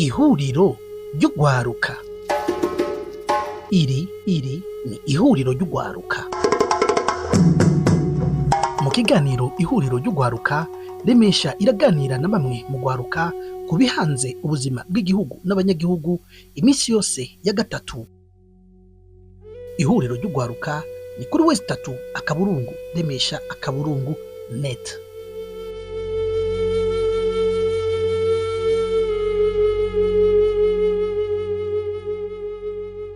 Ihuriro ry'ugwaruka. Iri ni ihuriro ry'ugwaruka. Mu kiganiro Ihuriro ry'ugwaruka, Remesha iraganira na bamwe mu gwaruka ku bihanze ubuzima bw'igihugu n'abanyagihugu iminsi yose ya gatatu. Ihuriro ry'ugwaruka ni kuri wezi tatu akaburungu remesha akaburungu net.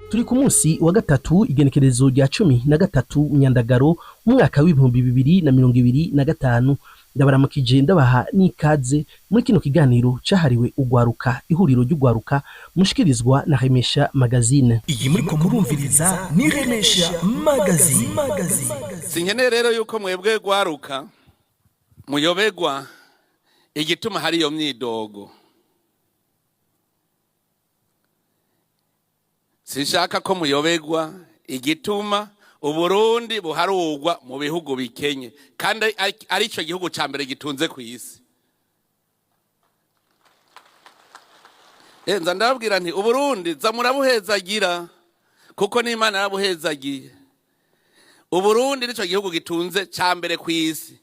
Turi ku munsi wa gatatu, igenekerezo rya 13 Myandagaro, umwaka w'2025. Ndabaramukije, ndabaha n'ikaze muri kino kiganiro cahariwe ugwaruka, Ihuriro ry'ugwaruka, mushikirizwa na Remesha Magazine. Iyi muriko murumviriza ni Remesha Magazine. Sinkeneye rero yuko mwebwe gwaruka muyobegwa igituma hari iyo myidogo. Sinshaka ko muyobegwa igituma Uburundi buharugwa mu bihugu bikenye kandi ari ico gihugu ca mbere gitunze ku isi. Nza ndababwira nti Uburundi za murabuhezagira kuko n'Imana yarabuhezagiye. Uburundi nico gihugu gitunze ca mbere ku isi,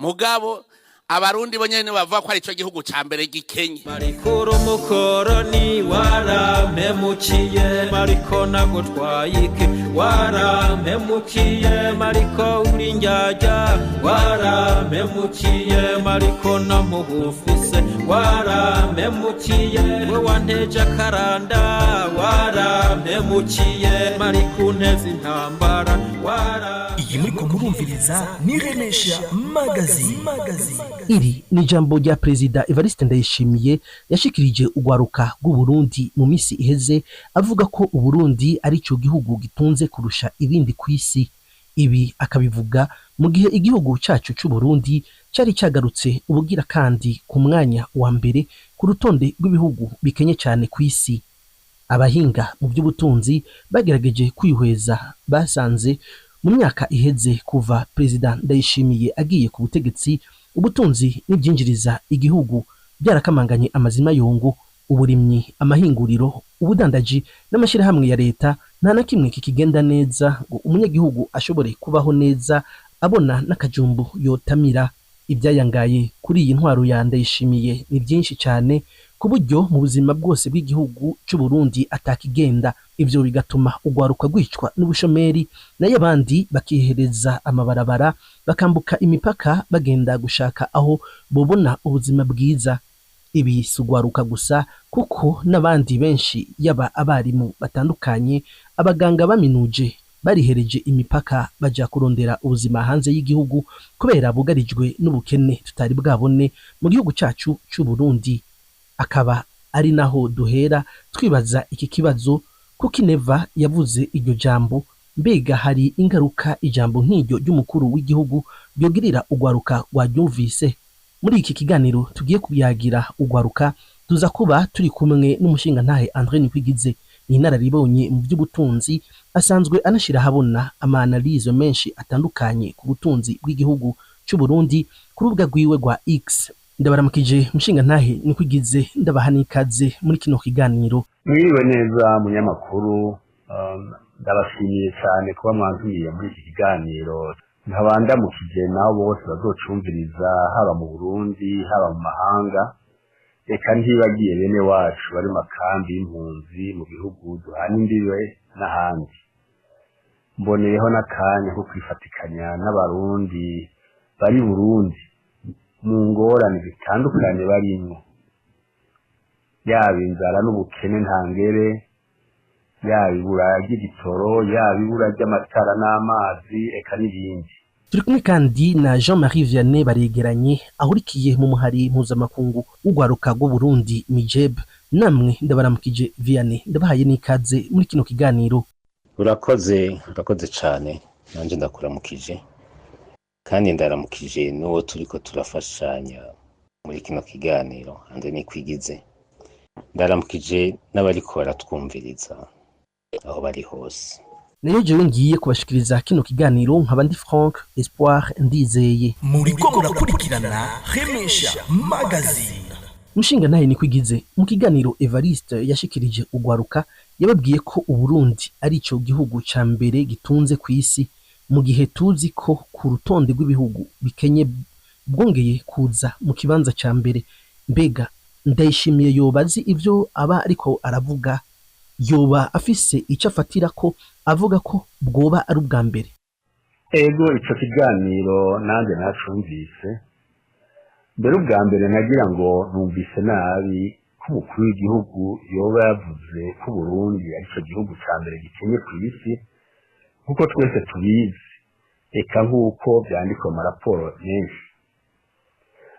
mugabo Abarundi bo nyene bavuga ko ari ico gihugu ca mbere gikenye. Mariko umukoroni warampemukiye, Mariko nagutwaye iki? Warampemukiye Mariko, uri njyajya, warampemukiye Mariko, namubufise, warampemukiye, we wanteje akaranda, warampemukiye Mariko, unteze intambara, wara Iyi muriko murumviriza ni Remesha Magazine. Iri ni ijambo rya Perezida Evariste Ndayishimiye yashikirije ugwaruka rw'Uburundi mu misi iheze, avuga ko Uburundi ari ico gihugu gitunze kurusha ibindi kw'isi. Ibi akabivuga mu gihe igihugu cacu c'Uburundi cari cagarutse ubugira kandi ku mwanya wa mbere ku rutonde rw'ibihugu bikenye cane kw'isi. Abahinga mu by'ubutunzi bagerageje kwihweza, basanze mu myaka iheze kuva Perezida Ndayishimiye agiye ku butegetsi, ubutunzi n'ibyinjiriza igihugu byarakamanganye amazima yungu. Uburimyi, amahinguriro, ubudandaji n'amashyirahamwe ya leta, nta na kimwe kikigenda neza ngo umunyagihugu ashobore kubaho neza abona n'akajumbu yotamira. Ibyayangaye kuri iyi ntwaro ya Ndayishimiye ni byinshi cyane, ku buryo mu buzima bwose bw'igihugu c'u Burundi atakigenda. Ivyo bigatuma ugwaruka rwicwa n'ubushomeri, nayo abandi bakihereza amabarabara, bakambuka imipaka bagenda gushaka aho bobona ubuzima bwiza. Ibi si ugwaruka gusa, kuko n'abandi benshi, yaba abarimu batandukanye, abaganga baminuje, barihereje imipaka baja kurondera ubuzima hanze y'igihugu kubera bugarijwe n'ubukene tutari bwabone mu gihugu cacu c'u Burundi. Akaba ari naho duhera twibaza iki kibazo: kuko Neva yavuze iryo jambo? Mbega hari ingaruka ijambo nk'iryo ry'umukuru w'igihugu ryogirira ugwaruka rwaryumvise? Muri iki kiganiro tugiye kuyagira ugwaruka, tuza kuba turi kumwe n'umushingantahe André Nikwigize. Ni inararibonye mu by'ubutunzi, asanzwe anashira ahabona ama analyses menshi atandukanye ku butunzi bw'igihugu c'u Burundi ku rubuga rwiwe rwa X. Ndabaramukije mushingantahe Nikwigize, ndabaha n'ikaze muri kino kiganiro. Mwiriwe neza munyamakuru, ndabashimiye cyane kuba mwantumiye muri iki kiganiro, nkaba ndamukije nabo bose bazocumviriza, haba mu Burundi, haba mu mahanga, reka ntibagiye bene wacu bari mu makambi y'impunzi mu bihugu duhana imbibe n'ahandi. Mboneyeho n'akanya ko kwifatikanya n'Abarundi bari Burundi mu ngorane zitandukanye barimwo, yaba inzara n'ubukene ntangere, yaba ibura ry'igitoro, yaba ibura ry'amatara n'amazi, eka n'ibindi. Turi kumwe kandi na Jean Marie Vianney Baregeranye, ahurikiye mu muhari mpuzamakungu w'ugwaruka rw'Uburundi, Mijeb. Namwe ndabaramukije Vianney, ndabahaye n'ikaze muri kino kiganiro. Urakoze, urakoze cyane. Nanjye ndakuramukije kandi ndaramukije n'uwo turiko turafashanya muri kino kiganiro, André Nikwigize. Ndaramukije n'abariko baratwumviriza aho bari hose. Nayo jewe ngiye kubashikiriza kino kiganiro nkaba ndi Frank Espoir Ndizeye. Muriko murakurikirana Remesha Magazine. Mushinga ntahe Nikwigize, mu kiganiro Evariste yashikirije ugwaruka, yababwiye ko Uburundi ari ico gihugu ca mbere gitunze kw'isi, mu gihe tuzi ko ku rutonde rw'ibihugu bikenye bwongeye kuza mu kibanza ca mbere. Mbega Ndayishimiye yoba azi ivyo aba ariko aravuga? Yoba afise ico afatira ko avuga ko bwoba ari ubwa mbere? Ego, ico kiganiro nanjye nacumvise. Mbere ubwa mbere nagira ngo numvise nabi ko umukuru w'igihugu yoba yavuze ko Burundi arico gihugu ca mbere gikenye kw'isi, nkuko twese tubizi, eka nk'uko vyandikwa mu maraporo menshi.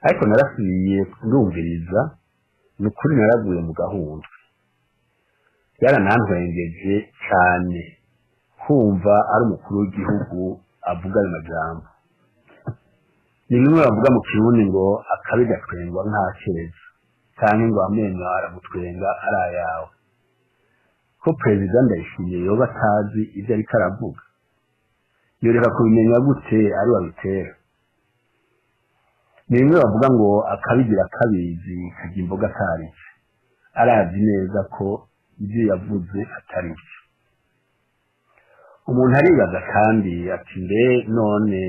Ariko narasubiye ndumviriza, ni ukuri naraguye mu gahundwe. Byaranantwengeje cane kumva ari umukuru w'igihugu avuga ayo majambo. Ni bimwe bavuga mu Kirundi ngo akabi gatwengwa nk'akeza, canke ngo amenyo aramutwenga ari ayawe. Ko Perezida Ndayishimiye yoba atazi ivyo ariko aravuga, yoreka kubimenya gute ari wabitera? Ni bimwe bavuga ngo akabigira kabizi karya imboga ataritse. Arazi neza ko ivyo yavuze atari vyo. Umuntu aribaza kandi ati mbe none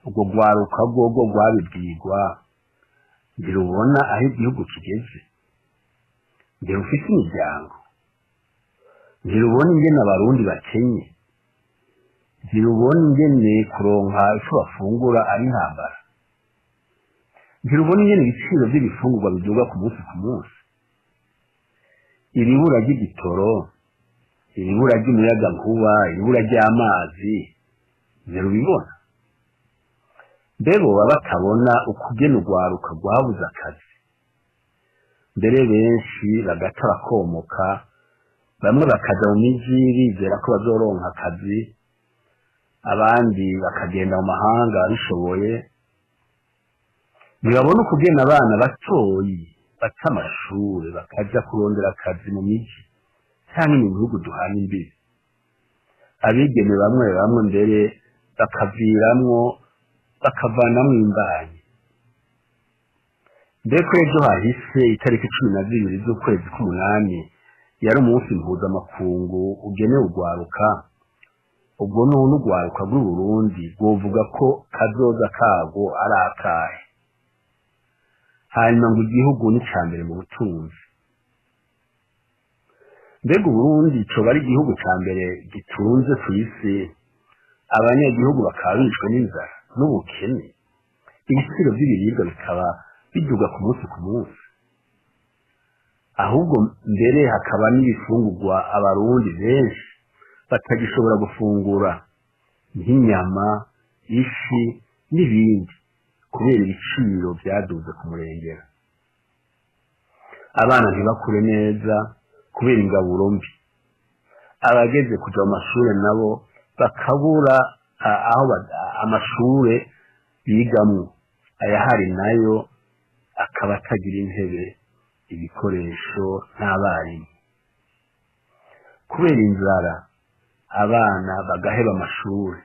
urwo rwaruka rworwo rwabibwirwa ntirubona aho igihugu kigeze? Ntirufise imiryango? Ntirubona ingene Abarundi bakenye? Ntirubona ingene kuronka ico bafungura ari intambara? Ntirubona ingene ibiciro vy'ibifungurwa biduga ku munsi ku munsi? Iribura ry'igitoro, iribura ry'umuyagankuba, iribura ry'amazi, ntirubibona? Mbe boba batabona ukugena urwaruka rwabuze akazi? Mbere benshi bagata bakomoka, bamwe bakaja mu miji bizera ko bazoronka akazi, abandi bakagenda mu mahanga babishoboye. Ntibabona ukugena abana batoyi bata amashure bakaja kurondera akazi mu miji canke mu bihugu duhana imbibi. Abigeme bamwe bamwe mbere bakaviramwo, bakavanamwo imbanyi. Mbeko ejo hahise itariki 12 z'ukwezi k'umunani yari umunsi mpuzamakungu ugenewe urwaruka. Ubwo none urwaruka rw'Uburundi rwovuga ko kazoza karwo ari akahe? Hanyuma ngo igihugu ni ica mbere mu butunzi. Mbega Uburundi coba ari igihugu ca mbere gitunze kw'isi, abanyagihugu bakaba bishwe n'inzara n'ubukene, ibiciro vy'ibiribwa bikaba biduga ku munsi ku munsi, ahubwo mbere hakaba n'ibifungurwa Abarundi benshi batagishobora gufungura nk'inyama, ifi n'ibindi, kubera ibiciro vyaduze ku murengera. Abana ntibakure neza kubera ingaburo mbi, abageze kuja mu mashure nabo bakabura aho amashure bigamwo, ayahari nayo akaba atagira intebe, ibikoresho n'abarimu. Kubera inzara abana bagaheba amashure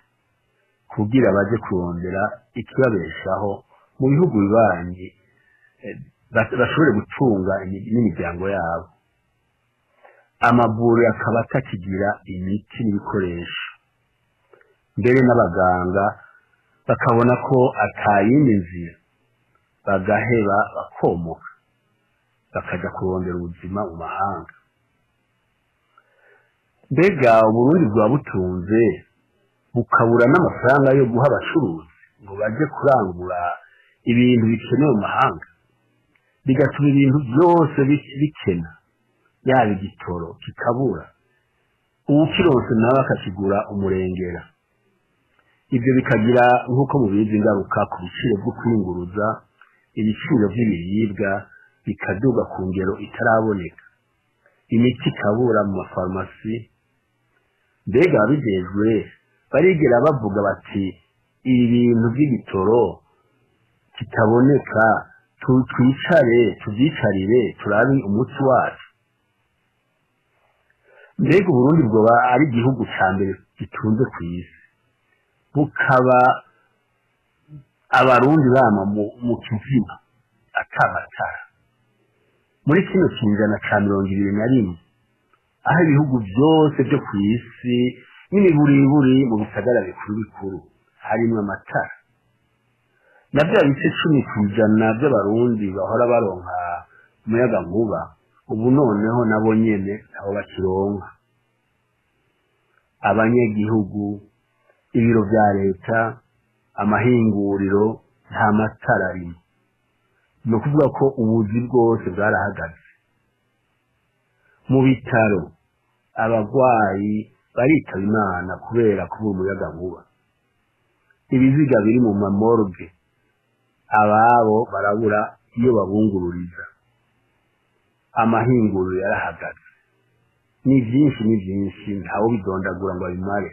kugira baje kurondera ikibabeshaho mu bihugu bibanyi, bashobore gutunga n'imiryango yabo. Amavuriro akaba atakigira imiti n'ibikoresho, mbere n'abaganga bakabona ko atayindi nzira, bagaheba bakomoka bakaja kurondera ubuzima mu mahanga. Mbega Uburundi bwa butunze bukabura n'amafaranga yo guha abacuruzi ngo baje kurangura ibintu bikenewe mu mahanga, bigatuma ibintu byose bikena, yaba igitoro kikabura, uwukironse nawe akakigura umurengera. Ibyo bikagira nk'uko mubizi ingaruka ku biciro bwo kwiyunguruza, ibiciro vy'ibiribwa bikaduga ku ngero itaraboneka, imiti ikabura mu mafarumasi. Mbega ababijejwe barigera bavuga bati ibi bintu vy'igitoro kitaboneka twicare tuvyicarire turabe umuti wacu? Mbega Uburundi bwoba ari igihugu ca mbere gitunze kw'isi, bukaba Abarundi bama mu kizima atamatara, Muri kino kinjana ca 21, aho ibihugu byose byo ku isi n'imiburiburi mu bisagara bikuru bikuru harimwo amatara, na bya bice 10% by'Abarundi bahora baronka umuyaga nkuba, ubu noneho nabo nyene ntabo bakironka. Abanyagihugu, ibiro vya leta, amahinguriro, nta matara arimo. Ni ukuvuga ko ubuzi bwose bwarahagaze. Mu bitaro abagwayi baritaba Imana kubera kubura umuyaga nkuba. Ibiziga biri mu ma morgue, ababo barabura iyo babungururiza. Amahinguriro yarahagaze. Ni byinshi, ni byinshi, ntawe bidondagura ngo abimare.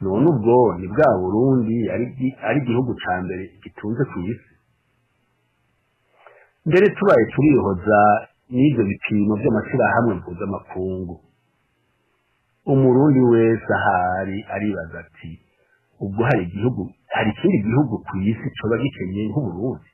None ubwo ni bwa Burundi ari igihugu ca mbere gitunze ku isi? Mbere tubaye turihoza n'ivyo bipimo vy'amashirahamwe mpuzamakungu, Umurundi wese ahari aribaza ati: ubwo hari igihugu, hari ikindi gihugu ku isi coba gikenye nk'Uburundi?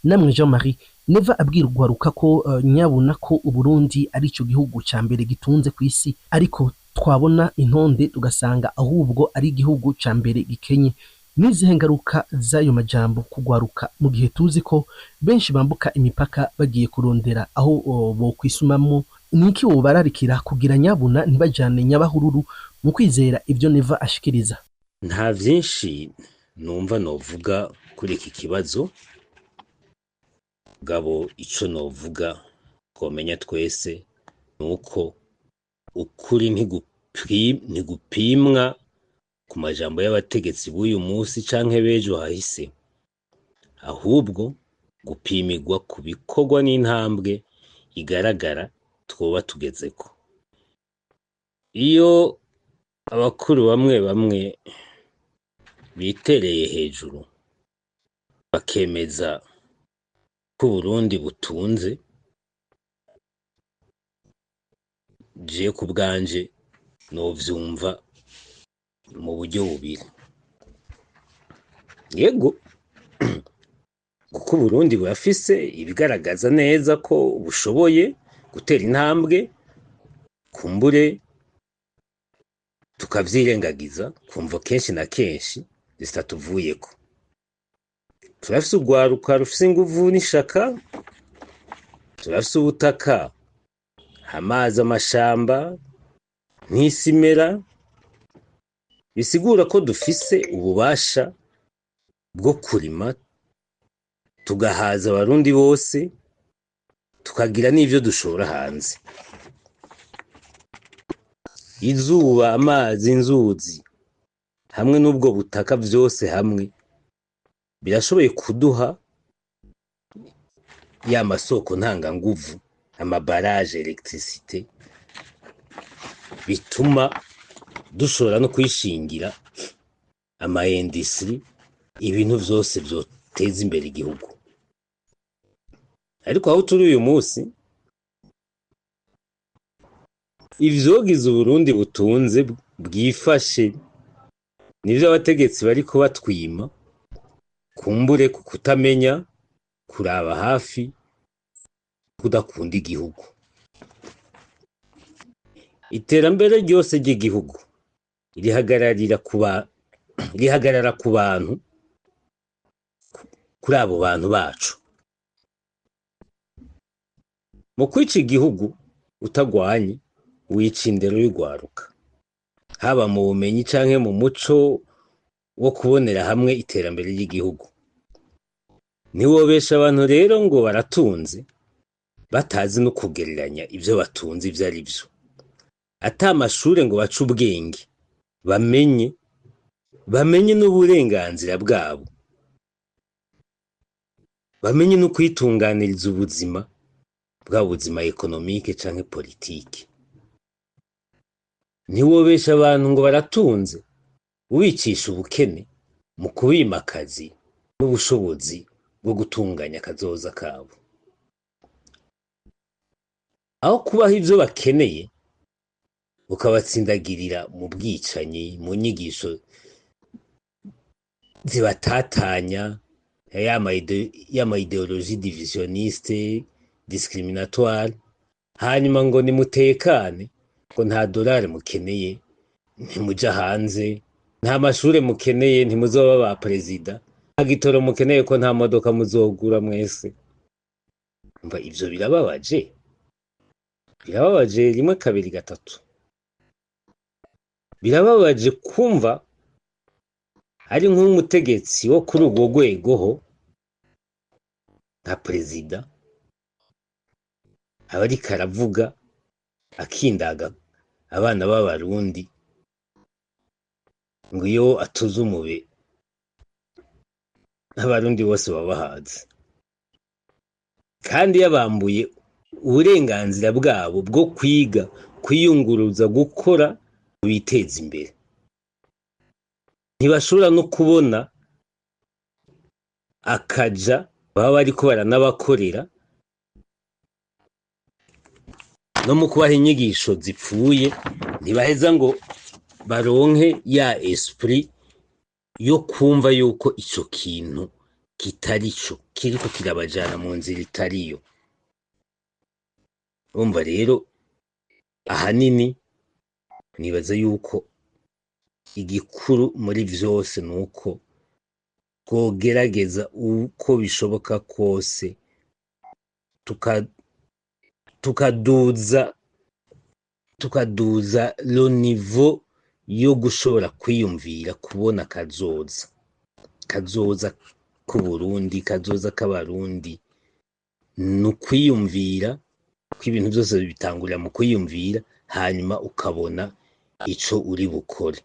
Namwe Jean Marie, Neva abwira urwaruka ko nyabuna ko Uburundi ari ico gihugu ca mbere gitunze ku isi, ariko twabona intonde tugasanga ahubwo ari igihugu ca mbere gikenye. Nizihe ngaruka z'ayo majambo kugwaruka, mu gihe tuzi ko benshi bambuka imipaka bagiye kurondera aho bokwisumamwo? Niki wobararikira kugira nyabuna ntibajane nyabahururu mu kwizera ivyo Neva ashikiriza? Nta vyinshi numva novuga kuri iki kibazo. Gabo, ico novuga twomenya twese nuko ukuri ntigupimwa ku majambo y'abategetsi b'uyu munsi canke b'ejo hahise, ahubwo gupimirwa ku bikorwa n'intambwe igaragara twoba tugezeko. Iyo abakuru bamwe bamwe bitereye hejuru bakemeza ko Uburundi butunze, jewe ku bwanje novyumva mu buryo bubiri. Yego, kuko Uburundi burafise ibigaragaza neza ko bushoboye gutera intambwe, kumbure tukavyirengagiza kumva kenshi na kenshi zitatuvuyeko. Turafise urwaruka rufise inguvu n'ishaka, turafise ubutaka, amazi, amashamba n'isimera, bisigura ko dufise ububasha bwo kurima tugahaza Abarundi bose, tukagira n'ivyo dushora hanze. Izuba, amazi, inzuzi hamwe n'ubwo butaka vyose hamwe birashoboye kuduha ya masoko ntanganguvu, amabaraje electricité, bituma dushobora no kwishingira ama industrie, ibintu vyose vyoteza imbere igihugu. Ariko aho turi uyu munsi, ivyogize Uburundi butunze bwifashe nivyo abategetsi bariko batwima, kumbure ku kutamenya kuraba hafi, kudakunda igihugu. Iterambere ryose ry'igihugu rihagarara ku bantu, kuri abo bantu bacu. Mu kwica igihugu utagwanye, wica indero y'urwaruka, haba mu bumenyi canke mu muco wo kubonera hamwe iterambere ry'igihugu. Ntiwobesha abantu rero ngo baratunze batazi no kugereranya ivyo batunze ivyo ari vyo, ata amashure ngo bace ubwenge, bamenye n'uburenganzira bwabo, bamenye no kwitunganiriza ubuzima bwa buzima économique canke politike. Ntiwobesha abantu ngo baratunze ubicisha ubukene mu kubima akazi n'ubushobozi bwo gutunganya akazoza kabo. Aho kubaha ivyo bakeneye, ukabatsindagirira mu bwicanyi, mu nyigisho zibatatanya, ya ma idéologie divisionniste. discriminatoire, hanyuma ngo nimutekane, ngo nta dolari mukeneye, ntimuja hanze, nta mashure mukeneye, ntimuzoba ba perezida, nta gitoro mukeneye ko nta modoka muzogura mwese. Umva, ivyo birababaje, birababaje rimwe kabiri gatatu. Birababaje kumva ari nk'umutegetsi wo kuri urwo rwego ho nka perezida aba ariko aravuga akindaga abana b'Abarundi ngo iyo atuze umube Abarundi bose baba bahaze, kandi yabambuye uburenganzira bwabo bwo kwiga, kwiyunguruza, gukora biteza imbere. Ntibashobora no kubona akaja baba bariko baranabakorera, no mu kubaha inyigisho zipfuye ntibaheza ngo baronke ya esprit yo kumva yuko ico kintu kitari co, kiriko kirabajana mu nzira itariyo. Urumva rero ahanini nibaza yuko igikuru muri vyose nuko twogerageza uko bishoboka kose tukaduza le niveau yo gushobora kwiyumvira, kubona kazoza, kazoza k'Uburundi, kazoza k'Abarundi. Ni ukwiyumvira ko ibintu vyose bitangurira mu kwiyumvira, hanyuma ukabona ico uri bukore.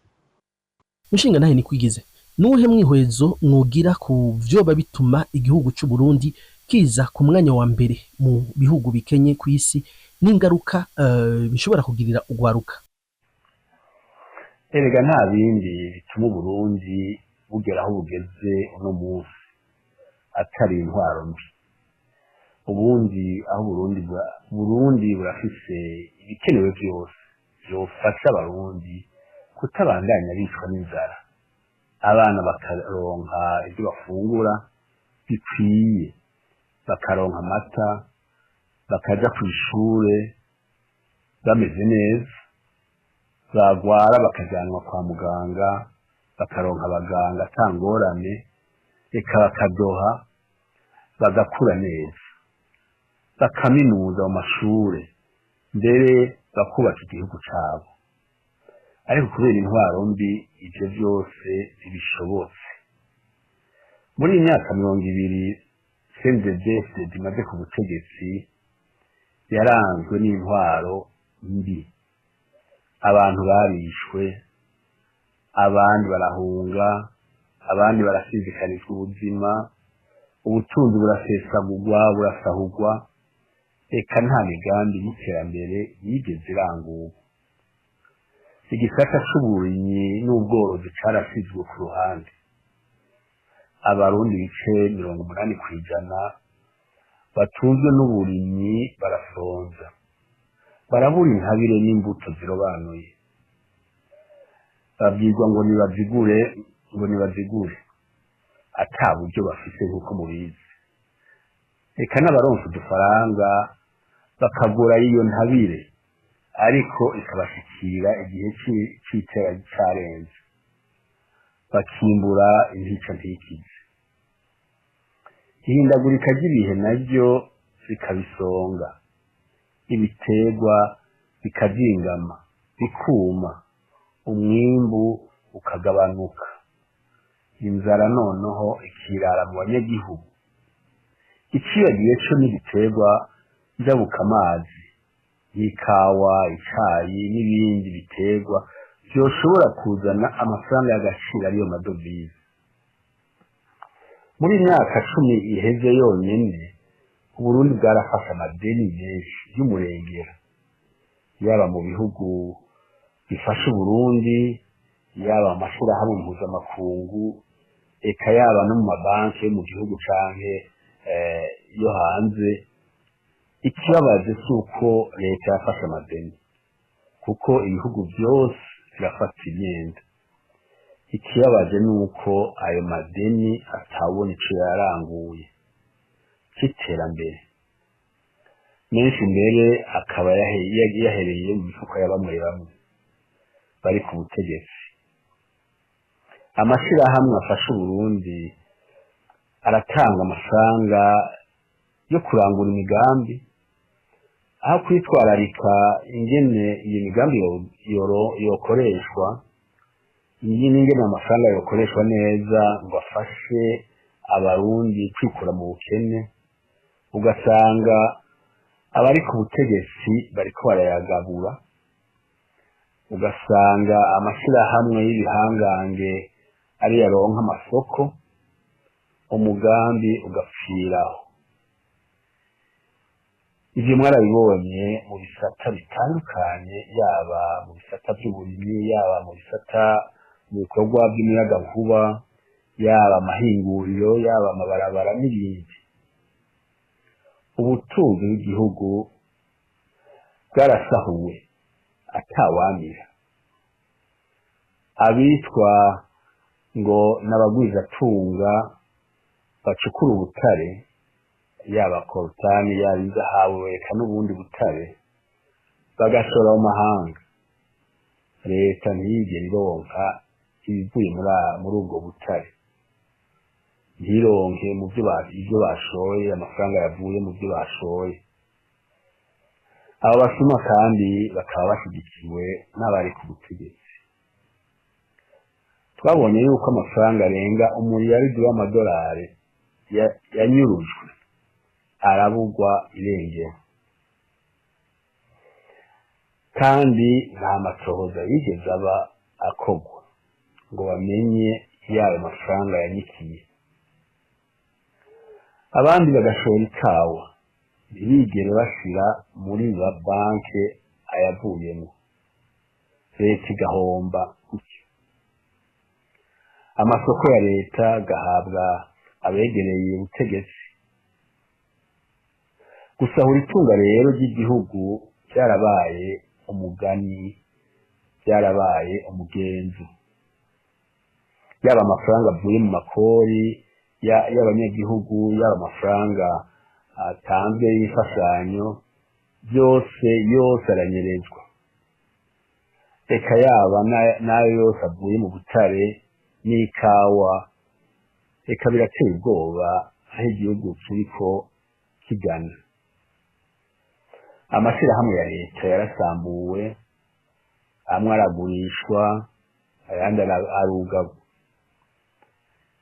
Mushinga nahe nikwigize, nuwuhe mwihwezo mwogira ku vyoba bituma igihugu c'u Burundi kiza ku mwanya wa mbere mu bihugu bikenye kw'isi, n'ingaruka bishobora kugirira ugwaruka? Erega nta bindi bituma Uburundi bugera aho bugeze uno munsi atari intwaro mbi. Ubundi aho Burundi burafise ibikenewe vyose vyofasha Abarundi kutabandanya bicwa n'inzara, abana bakaronka ivyo bafungura bikwiye, bakaronka amata, bakaja kw'ishure bameze neza, bagwara bakajanwa kwa muganga, bakaronka abaganga ata ngorane, eka bakadoha bagakura neza, bakaminuza mu mashure, mbere bakubaka igihugu cabo. Ariko kubera intwaro mbi ivyo vyose ntibishobotse. Muri iyi myaka 20 CNDD-FDD imaze ku butegetsi yaranzwe n'intwaro mbi. Abantu barishwe, abandi barahunga, abandi barasizikanizwa ubuzima, ubutunzi burasesagurwa, burasahurwa, eka nta migambi y'iterambere yigeze irangurwa. Igisata c'uburimyi n'ubworozi carasizwe ku ruhande. Abarundi ibice 80% batunzwe n'uburimyi barasonza, barabura intabire n'imbuto zirobanuye, babwirwa ngo nibazigure, ngo nibazigure ata buryo bafise nk'uko mubizi. Eka n'abaronse udufaranga bakagura iyo ntabire, ariko ikabashikira igihe c'itera carenze, bakimbura intica ntikize. Ihindagurika ry'ibihe naryo rikabisonga, ibiterwa bikazingama, bikuma, umwimbu ukagabanuka, inzara noneho ikirara mu banyagihugu. Icibagiwe co n'ibiterwa njabukamazi nk'ikawa, icayi n'ibindi biterwa vyoshobora kuzana amafaranga y'agaciro ariyo madovize. Muri myaka 10 iheze yonyene, Uburundi bwarafashe amadeni menshi y'umurengera, yaba mu bihugu bifasha Uburundi, yaba mu mashirahamwe mpuzamakungu, eka yaba no mu mabanki yo mu gihugu canke yo hanze. Ikibabaje si uko leta yafashe amadeni, kuko ibihugu vyose birafata imyenda. Ikibabaje ni uko ayo madeni atabona ico yaranguye c'iterambere. Menshi mbere akaba yahereye mu mifuko ya bamwe bamwe bari ku butegetsi. Amashirahamwe afasha Uburundi aratanga amafaranga yo kurangura imigambi, aho kwitwararika ingene iyo migambi yokoreshwa, ingene amafaranga yokoreshwa neza ngo afashe Abarundi kwikura mu bukene, ugasanga abari ku butegetsi bariko barayagabura, ugasanga amashirahamwe y'ibihangange ari yaronka amasoko, umugambi ugapfiraho. Ivyo mwarabibonye mu bisata bitandukanye, yaba mu bisata vy'uburimyi, yaba mu bisata mu bikorwa vy'umuyagankuba, yaba amahinguriro, yaba amabarabara n'ibindi. Ubutunzi bw'igihugu bwarasahuwe atawamira. Abitwa ngo n'abagwizatunga bacukura ubutare, yaba coltan, yaba izahabu, eka n'ubundi butare, bagashora mu mahanga. Leta ntiyigera ironka ibivuye muri ubwo butare, ntironke mu byo bashoye, amafaranga yavuye mu byo bashoye. Abo basuma kandi bakaba bashyigikiwe n'abari ku butegetsi. Twabonye yuko amafaranga arenga umuriyaridi w'amadolari yanyurujwe arabugwa irengero, kandi nta matohoza yigeze aba akogwa ngo bamenye yayo mafaranga yanyikiye. Abandi bagashora ikawa ntibigere bashira muri ba banke ayavuyemo, leta igahomba gutyo. Amasoko ya leta agahabwa abegereye ubutegetsi. Gusahura itunga rero ry'igihugu byarabaye umugani, byarabaye umugenzo. Yaba amafaranga avuye mu makori y'abanyagihugu, yaba amafaranga atanzwe y'imfashanyo, byose yose aranyerezwa. Eka yaba n'ayo yose avuye mu butare n'ikawa, eka birateye ubwoba aho igihugu kiriko kigana. Amashirahamwe ya leta yarasambuwe, amwe aragurishwa, ayandi arugagwa,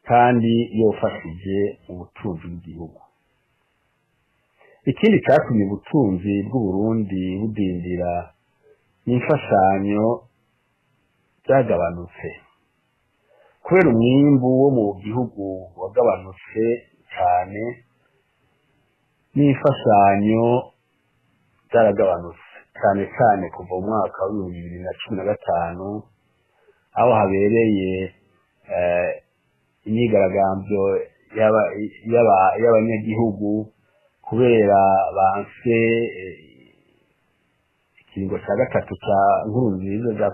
kandi yofashije ubutunzi bw'igihugu. Ikindi catumye ubutunzi bw'Uburundi budindira n'imfashanyo zagabanutse, kubera umwimbu wo mu gihugu wagabanutse cane, n'imfashanyo zaragabanutse cane cane kuva mu mwaka w'ibihumbi 2015, aho habereye imyigaragambyo y'abanyagihugu kubera banse ikiringo ca gatatu ca Nkurunziza,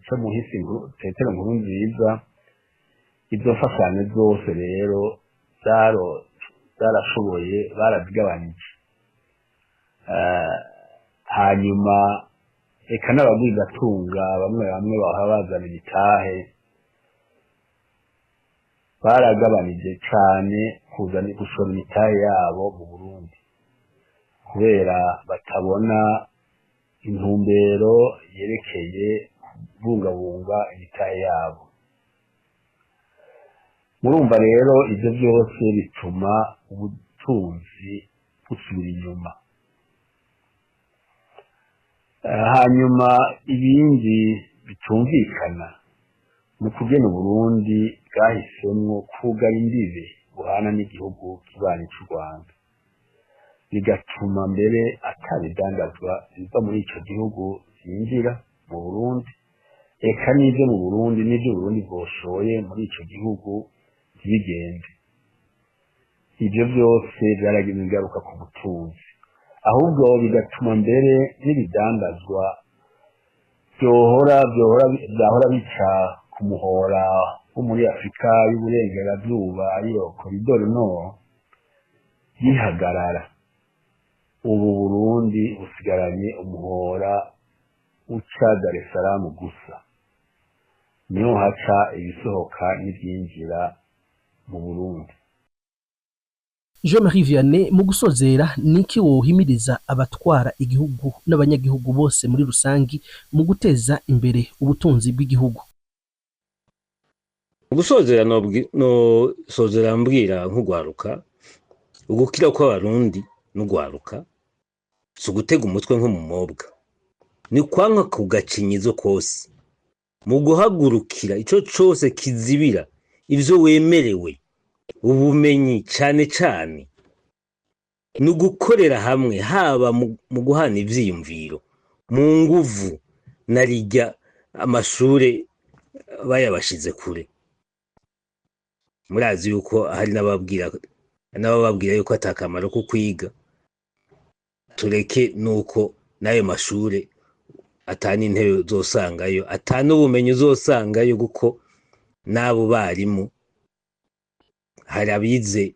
co muhisi Petero Nkurunziza. Izo mfashanyo zose rero zarashoboye, barazigabanije. Hanyuma eka n'abagwizatunga bamwe bamwe bahora bazana imitahe baragabanije cane kuzana gushora imitahe yabo mu Burundi, kubera batabona intumbero yerekeye kubungabunga imitahe yabo. Murumva rero ivyo vyose bituma ubutunzi busubira inyuma. Hanyuma ibindi bitumvikana ni ukugena Uburundi bwahisemwo kugara imbibe buhana n'igihugu kibanyi c'u Rwanda, bigatuma mbere ata bidandazwa biva muri ico gihugu vyinjira mu Burundi, eka n'ivyo mu Burundi n'ivyo Uburundi bwoshoye muri ico gihugu ntibigende. Ivyo vyose vyaragize ingaruka ku butunzi, ahubwo bigatuma mbere n'ibidandazwa vyahora bica ku muhora wo muri Afrika y'uburengerazuba, ariyo koridoro nord, bihagarara. Ubu Burundi busigaranye umuhora uca Dar es Salaam gusa, niho haca ibisohoka n'ivyinjira mu Burundi. Jean Marie Vianney, mu gusozera, niki wohimiriza abatwara igihugu n'abanyagihugu bose muri rusangi mu guteza imbere ubutunzi bw'igihugu? Mu gusozera, nosozera mbwira nk'ugwaruka: ugukira kw'Abarundi n'ugwaruka si ugutega umutwe nk'umumobwa, ni kwanka ku gacinyizo kose mu guhagurukira ico cose kizibira ivyo wemerewe, ubumenyi cane cane, ni ugukorera hamwe, haba mu guhana ivyiyumviro, mu nguvu, na rirya amashure bayabashize kure. Murazi yuko hari n'abababwira yuko ata kamaro ko kwiga. Tureke nuko n'ayo mashure ata n'intebe uzosangayo, ata n'ubumenyi uzosangayo, kuko n'abo barimu hari abize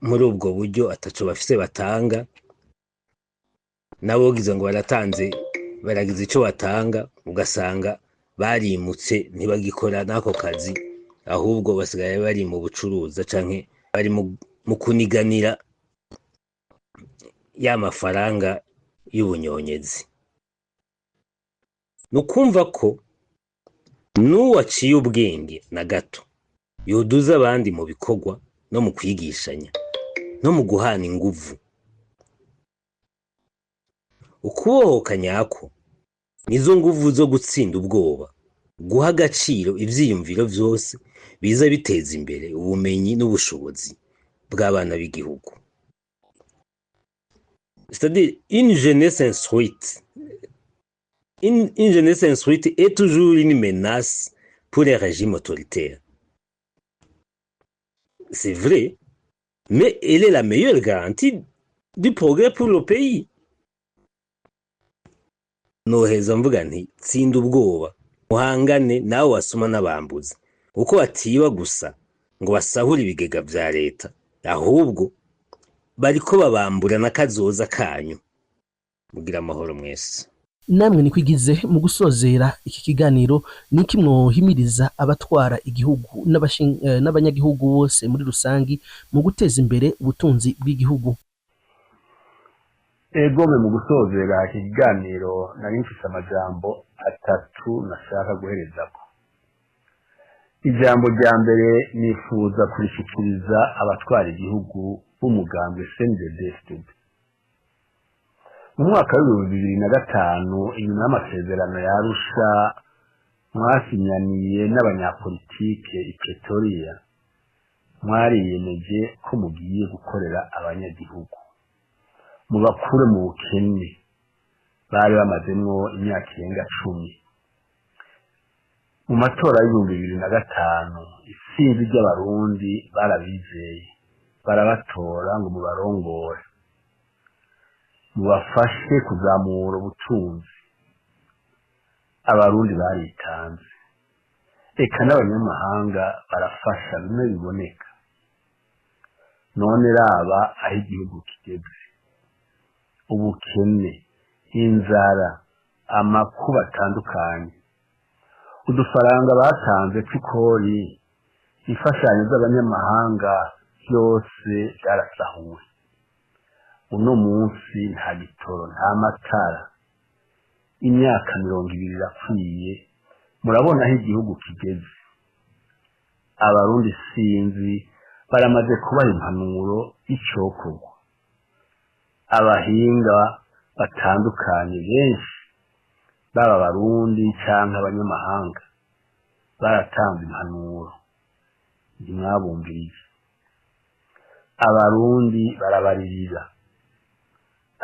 muri ubwo buryo ataco bafise batanga, n'abogize ngo baratanze, baragize ico batanga, ugasanga barimutse, ntibagikora n'ako kazi, ahubwo basigaye bari mu bucuruza canke bari mu kuniganira ya mafaranga y'ubunyonyezi. Ni ukumva ko n'uwaciye ubwenge na gato yoduza abandi mu bikorwa no mu kwigishanya no mu guhana inguvu. Ukubohoka nyako nizo nguvu zo gutsinda ubwoba, guha agaciro ivyiyumviro vyose biza biteza imbere ubumenyi n'ubushobozi bw'abana b'igihugu. C'est-à-dire une jeunesse instruite, une jeunesse instruite est toujours une menace pour les régimes autoritaires, c'est vrai, mais elle est la meilleure garantie du progrès pour le pays. Noheza mvuga nti: tsinda ubwoba, muhangane nawe wasuma n'abambuzi, kuko batiba gusa ngo basahure ibigega vya leta, ahubwo bariko babambura n'akazoza kanyu. Mugira amahoro mwese. Namwe nikwigize, mu gusozera iki kiganiro, niki mwohimiriza abatwara igihugu n'abanyagihugu bose muri rusangi mu guteza imbere ubutunzi bw'igihugu? Egome, mu gusozera iki kiganiro nari mfise amajambo atatu nashaka guherezako. Ijambo rya mbere nifuza kurishikiriza abatwara igihugu b'umugambwe CNDD-FDD. Mu mwaka w'2005, inyuma y'amasezerano ya Arusha mwasinyaniye n'abanyapolitike i Pretoria, mwariyemeje ko mugiye gukorera abanyagihugu, mubakure mu bukene bari bamazemwo imyaka irenga 10. Mu matora y'2005, isinzi ry'Abarundi barabizeye, barabatora ngo mubarongore, mubafashe kuzamura ubutunzi. Abarundi baritanze, eka n'abanyamahanga barafasha bimwe biboneka. None raba aho igihugu kigeze: ubukene, inzara, amakuba atandukanye. Udufaranga batanze tw'ikori, imfashanyo z'abanyamahanga, byose byarasahuwe. Uno munsi nta gitoro, nta matara. Imyaka 20 irakwiye, murabona aho igihugu kigeze. Abarundi sinzi baramaze kubaha impanuro y'icokorwa, abahinga batandukanye benshi, baba Abarundi canke abanyamahanga, baratanze impanuro, ntimwabumviriye. Abarundi barabaririra,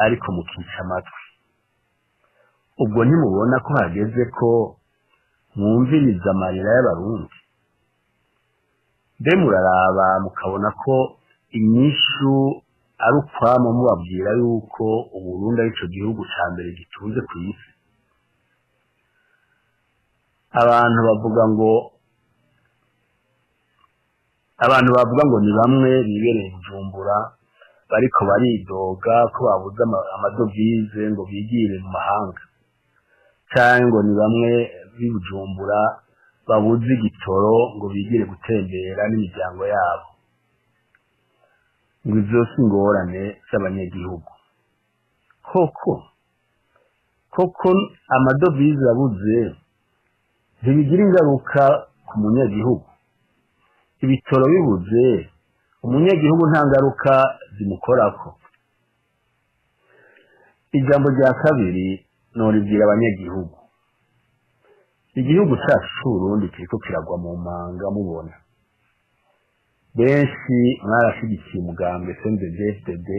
ariko mukica amatwi. Ubwo ntimubona ko hageze ko mwumviriza amarira y'Abarundi? Mbe muraraba mukabona ko inyishu ari ukwama mubabwira yuko Uburundi arico gihugu ca mbere gitunze ku isi? Abantu bavuga ngo ni bamwe bibereye Bujumbura. Bariko baridoga ko babuze amadovize ngo bigire mu mahanga, canke ngo ni bamwe b'i Bujumbura babuze igitoro ngo bigire gutembera n'imiryango yabo, ngo ivyo si ingorane z'abanyagihugu. Koko koko amadovize abuze ntibigira ingaruka ku munyagihugu? Ibitoro bibuze, umunyagihugu nta ngaruka zimukorako? Ijambo rya kabiri noribwira abanyagihugu: igihugu cacu c'Uburundi kiriko kiragwa mu manga. Mubona benshi mwarashigikiye umugambwe CNDD-FDD,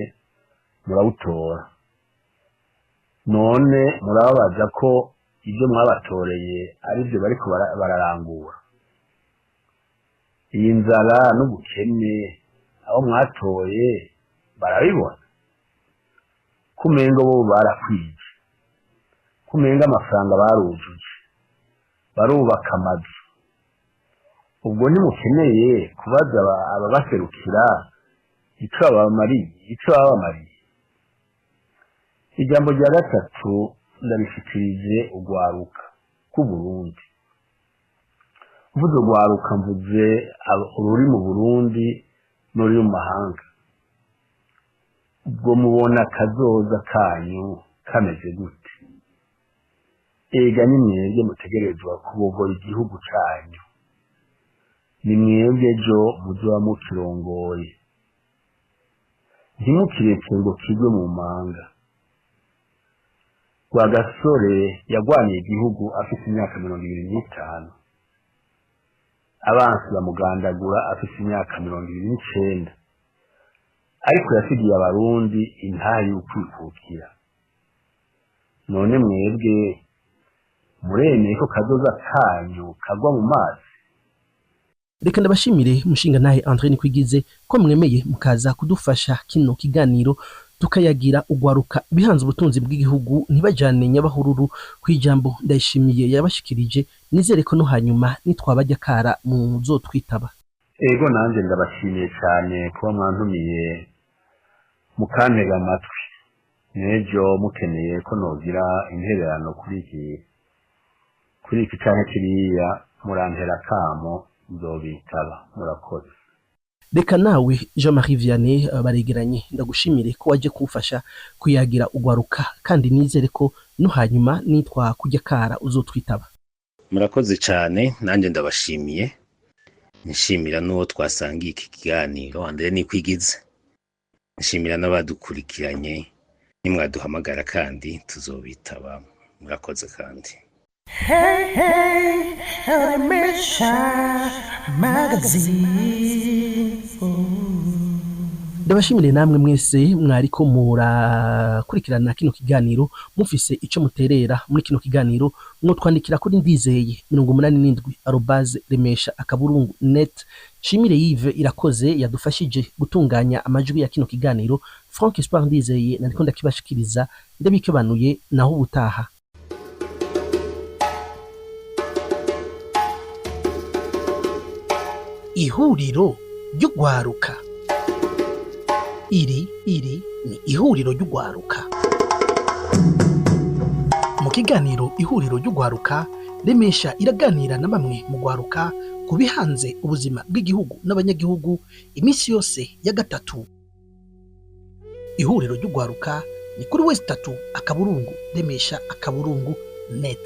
murawutora, none murababaza ko ibyo mwabatoreye aribyo bariko bararangura. Iyi nzara n'ubukene abo mwatoye barabibona? Kumengo bo barakwije, kumenga amafaranga barujuje, barubaka amazu. Ubwo ntimukeneye kubaza ababaserukira ico babamariye, ico babamariye? Ijambo rya gatatu ndarishikirije urwaruka rw'Uburundi. Mvuze urwaruka, mvuze ururi mu Burundi n'uri mu mahanga. Ubwo mubona akazoza kanyu kameze gute? Ega ni mwebwe mutegerezwa kubogora igihugu canyu, ni mwebwe ejo muzoba mukirongoye. Ntimukireke ngo kigwe mu manga. Rwagasore yagwaniye igihugu afise imyaka 25, abansi bamugandagura afise imyaka 29, ariko yasigiye Abarundi intahe y'ukwikukira. None mwebwe muremeye ko kazoza kanyu kagwa mu mazi? Reka ndabashimire, mushinga nahe André Nikwigize, ko mwemeye mukaza kudufasha kino kiganiro, tukayagira ugwaruka bihanze ubutunzi bw'igihugu, ntibajane nyabahururu kwijambo Ndayishimiye yabashikirije. Nizere ko no hanyuma nitwabajya kara muzotwitaba. Ego, nanjye ndabashimiye cyane kuba mwantumiye mukantega amatwi. N'ejo mukeneye ko nogira intererano kuri iki canke kiriya, murantera akamo, nzobitaba. Murakoze. Reka nawe Jean Marie Vianney Baregeranye, ndagushimire ko waje kumfasha kuyagira ugwaruka, kandi nizere ko no hanyuma nitwa kujya kara uzotwitaba. Murakoze cyane, nanjye ndabashimiye, nshimira n'uwo twasangiye iki kiganiro, André Nikwigize, nshimira n'abadukurikiranye. Nimwaduhamagara kandi tuzobitaba. Murakoze kandi. Hey, hey, Remesha Magazine. Ndabashimire namwe mwese mwariko murakurikirana kino kiganiro. Mufise ico muterera muri kino kiganiro, mwotwandikira kuri ndizeye87@remesha.net. Nshimire Yves Irakoze yadufashije gutunganya amajwi ya kino kiganiro. Frank Espoir Ndizeye nariko ndakibashikiriza, ndabikebanuye, naho ubutaha. Ihuriro ry'ugwaruka. Iri ni ihuriro ry'ugwaruka. Mu kiganiro Ihuriro ry'Ugwaruka, Remesha iraganira na bamwe mu gwaruka ku bihanze ubuzima bw'igihugu n'abanyagihugu, iminsi yose ya gatatu. Ihuriro ry'Ugwaruka ni kuri wezi 3.remesha.net.